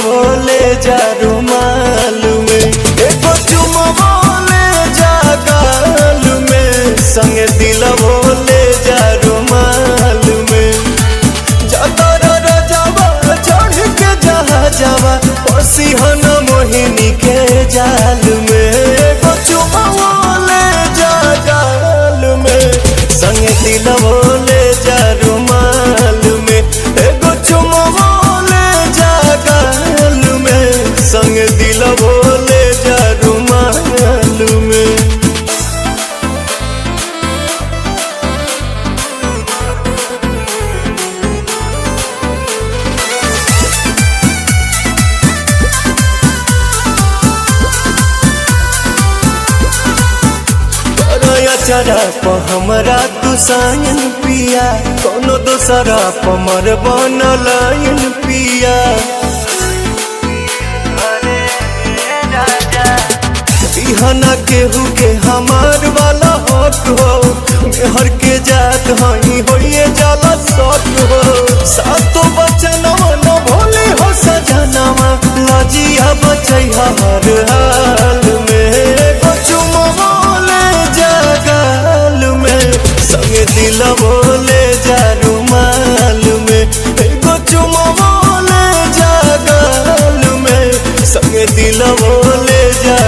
दिलवो ले जा रुमाल में, एगो चुमवो ले जा गाल में, संगे दिलवो ले जा रुमाल में। जतर रजवा चढ़ के जहाजवा पसिहन मोहिनी के जाल में, एगो चुमवो ले जा गाल में, संगे दिलवो ले जा रुमाल में, एगो चुमवो ले जा गाल में, संगे दिलवो ले जा रुमाल में। चरा प हमरा तू सायन पिया, कोनो दोसरा पमर बनल पिया। बिहना केहू के हमार वाला हक हो, मेहर के जात हई होइए जाला शक हो। सातो बचनवा न भोले हो सजनवा, लजिया बचैहा हर हाल में, एगो चुमवो ले जा गाल में, संगे दिलवो ले जा रुमाल में, एगो चुमवो ले जा गाल में, संगे दिलवो ले जा।